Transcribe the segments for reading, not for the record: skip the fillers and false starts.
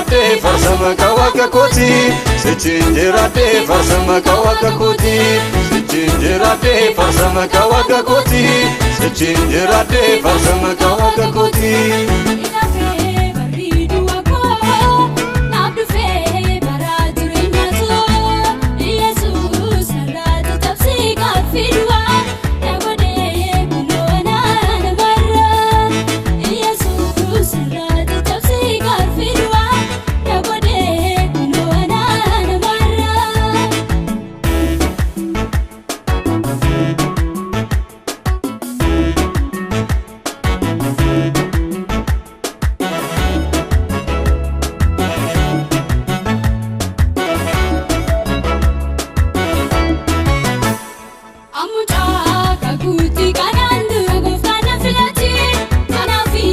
jiraadhee farsa maqaa waaqa kooti. Sichiin jiraadhee farsa maqaa waaqa kooti. Sichiin jiraadhee farsa maqaa waaqa kooti. Sichiin jiraadhee farsa maqaa waaqa kooti. Lafee barri du'a koo naaf dhufee bara jireenyaatu Yesuus irratti cabsii gaaffii du'a na godhee kunoo naan barra. Yesuus irratti cabsii gaaffii du'a na godhee kunoo naan barra. Ammucaa kakuutti kanaan dura gooftaan na filate kanaafi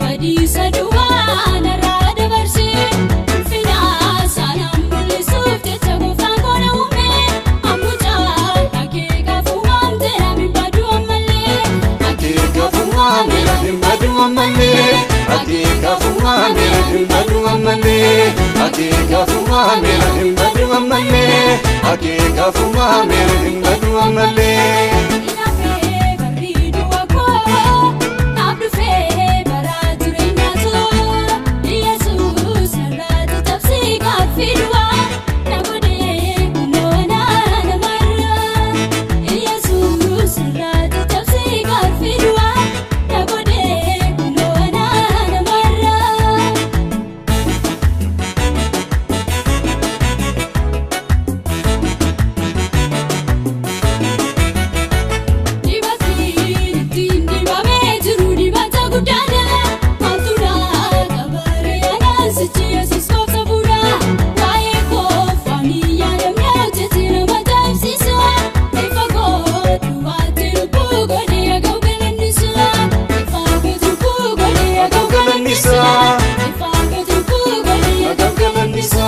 badiisa duwwaa narraa dabarse ulfina saanaan mul'isuuf jecha gooftaan koona uume. Ammucaa akeeka fumaamte nami baduu ammallee. Akeeka fumaamee hin badu ammallee. Akeeka fumaamee hin badu ammallee. Akeeka fumaamee hin badu ammallee. Akeeka fumaamee hin badu ammallee. Lafee barri du'a koo naaf dhufee bara jireenyaatu Yesuus irratti cabsii gaaffii du'a na godhee kunoo naan barra. Yesuus irratti cabsii gaaffii du'a na godhee kunoo naan barra. Dibatiin ittiin dibamee jiru dibata guddaadha. Maaltu qabaree anaan sichi Yesuus koofta fuudha. Waa'ee koof waan yaadamne hojjete nama ajaa'ibsiisa. Ifa kootu baatee lubbuu godhee aga'u galannisa. Ifa kootu lubbuu godhee aga'u galannisa. Ifa kootu lubbuu godhee aga'u galannisa.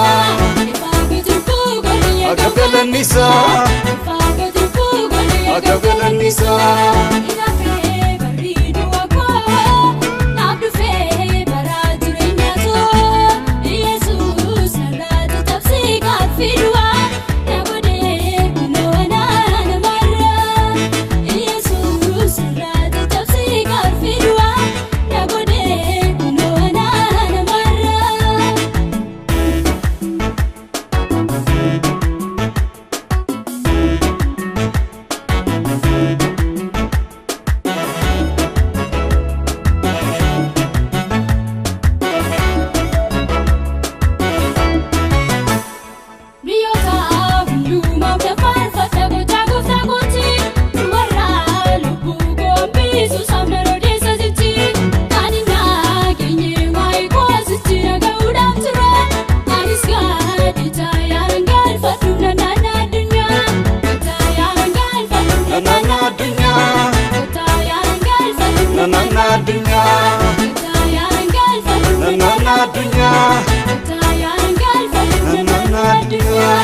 Ifa kootu lubbuu godhee aga'u Agab galannisa. Ifa kootu lubbuu godhee Agab galannisa. Lafee barri du'a koo naaf dhufee bara jireenyaatu Yesuus irratti cabsii gaaffii du'a na godhee kunoo naan barra. Yesuus irratti cabsii gaaffii du'a na godhee kunoo naan barra. Biyyoota hundumaaf faarfata gochaa gooftaa kooti. Warra lubbuu goombisu sabna rodeessa jechi. Kan hin dhageenye waa'ee koosichi dhaga'uudhaaf tura. Anis gaadita yaalan galfadhu naannaa addunyaa. Goota yaalan galfadhu Nanaana addunyaa. Goota yaalan galfadhu Nanaana addunyaa. Goota yaalan galfadhu Nanaana addunyaa. Goota yaalan galfadhu Nanaana addunyaa.